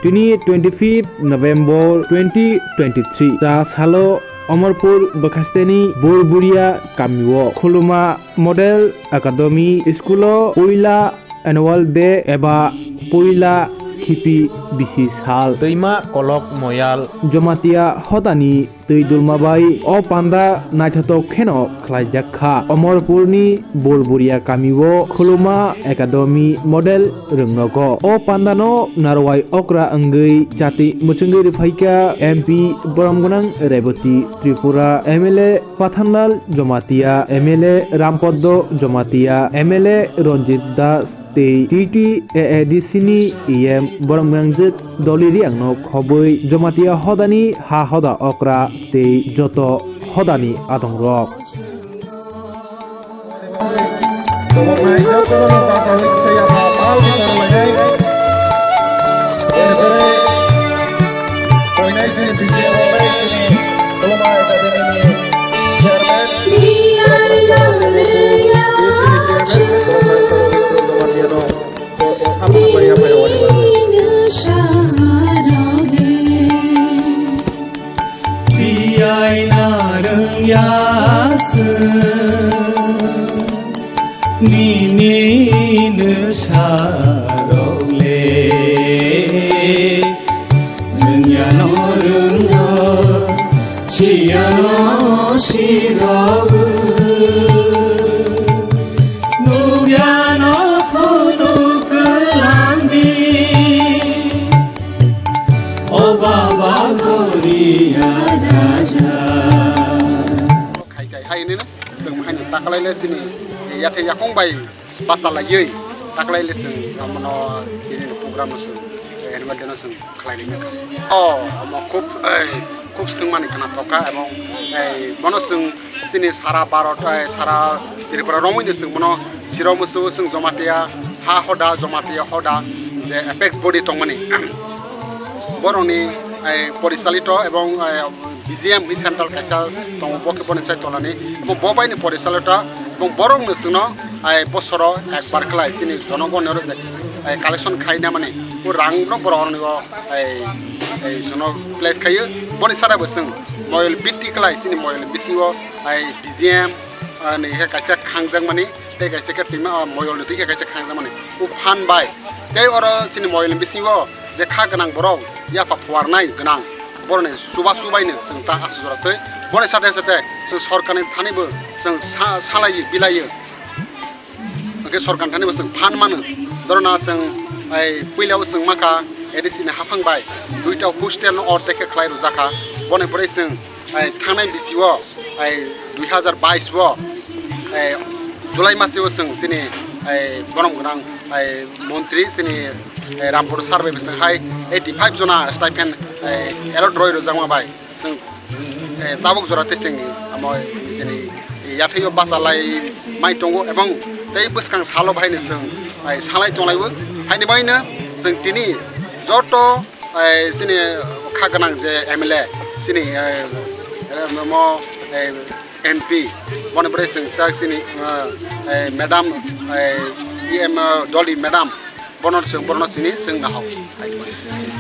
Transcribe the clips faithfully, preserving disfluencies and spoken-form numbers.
Tini twenty fifth November twenty twenty three, cha salo Omorpur bwkhasteni Burburia kamio Khuluma Model Academy School o puila Annual Day eba puila khipi bisi sal. Twima kolok moyal. Jamatia hodani twi dulma bai o panda naithothok kheno khlaijak kha. Omorpurni Burburia kamio Khuluma Academy Model rwngnogo. O pandano narwai okra wngwi chati mwchwngwi rwphaikha M P boromgwnang Reboti Tripura, M L A Pathanlal Jamatia, M L A Rampaddo Jamatia, M L A Ranjit Das, tei T T A A D C ni E M boromgwnangjwk Dolly Reang no khobwi Jamatia hodani ha hoda okra tei joto hodani adongrok. Tiyai narwng ya se nini nwsarok le nwng ya no rwng rw. Siyano sirok nubyano phutu kwlangdi, o baba Goria raja. Khai khai hai nini, chwng hai ni takalai le sini, yathai yakung bai. Basa laiwi taklai le chwng omono tini ni program no chwng annual day no chwng khlai ri kha. O omo khub, eh, khub swngmani khna thok kha, ebong, eh, bono chwng chini sara Bharat, eh, sara Tripura romwi no chwng bono siro musu chwng Jamatia ha hoda, Jamatia hoda je apex body tongmani borokni, eh, porichalito ebong, eh, B G M ni central kaisa tongo, bo khe boni chai tolani. Bo, bo bai ni porichalota, bo borok no chwngno, ai, bosoro ekbar khlai chini jonogon oro je, ai, collection khaina mani. O rang no borok ni o, ai, ai, jono place khayo. Boni sara bo chwng moyol bitti khlai chini moyol bisingo, ai, B G M, ah, ni khe kaisa khangjak mani, tei kaisa khe twima, ah, moyol ni twi khe kaisa khangjak mani. O phan bai tei oro chini moyol ni bisingo je kha gwnang borok yapha phuarnai gwnang, borokni chubachu baino chwng ta aswk jora twi. Boni sate sate chwng sorkarni thanibo chwng sa-, salaiyo, bilaiyo. Hwnkhe sorkarni thanibo chwng phan mano. Dorona chwng ai puilao chwng makha A D C ni haphang bai duita hostel no order khe khlai rwjakha. Boni pore chwng ai thangnai bisio, ai, dui hazar bais o, ai, July masio chwng chini, ai, borom gwnang, ai, montri chini, ai, Rampur sir bai bwswng hai eighty five jona stipend, ai, allot roi rwjakma bai chwng, ai, tabuk jora tei chwng amo chini yathai o bachalai mai tongo ebong tei bwskang salo bahai no chwng, ai, salai tonglai o. Haini bai no chwng tini joto ai, chini kha gwnang je M L A, chini, ai, mo, ai, M P, boni bwrwi chwng chak chini, ah, ai, madam, ai, E M, ah, Dolly madam, bono chwng, bono chini chwng nahok. Ai,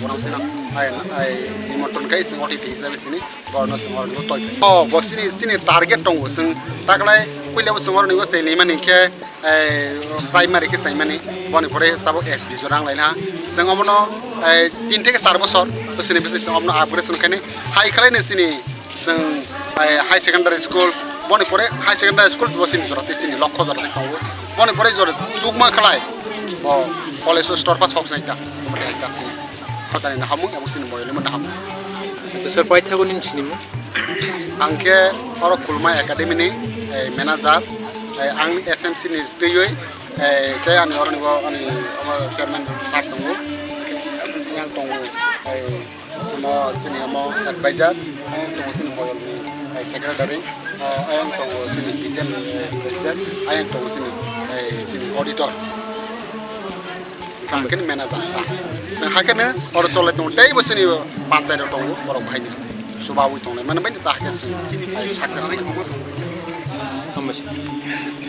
bono chini, ai, ai, nimontron kai chwng otithi hisabe chini, bono chwng oro toi. O, bo chini, chini target tongo chwng, taklai puila bo chwng oro nigo chwng nimani khe, eh, primary khe chaimani, boni pore sabo S P jora wng laina. Chwng omono, eh, tin theke char bosor bwswkni bwswk chwng omono upgrade chwng khaini. Hai khlaino chini chwng, eh, high secondary school, boni pore high secondary school bo chini jora tei chini lokho jora tei tongo. Boni pore jora chukma khlai bo college o star pass hok jai ta, omo tei ta chini. Kotani nahamung abo chini moyolimo nahamung. Acha, sir, paithago nini sinimung? Ang khe oro Khulma Academy ni, eh, manager, eh, ang S M C ni twiwi, eh, tei ani oroni bo ani omo chairman sir tongo, yang tongo, eh, omo chini omo advisor, ayang tongo chini boyol ni, eh, secretary, eh, ayang tongo chini D C M ni, eh, president, ayang tongo chini, eh, chini auditor. Hwnkhe ni manager ta. Chwng hakhe no oro cholai tongo, teibo chini panchai rok tongo, borok bahai ni chubawi tongnai. Mane bai ta hakhe chwng, ai, success wngnai. Hambai.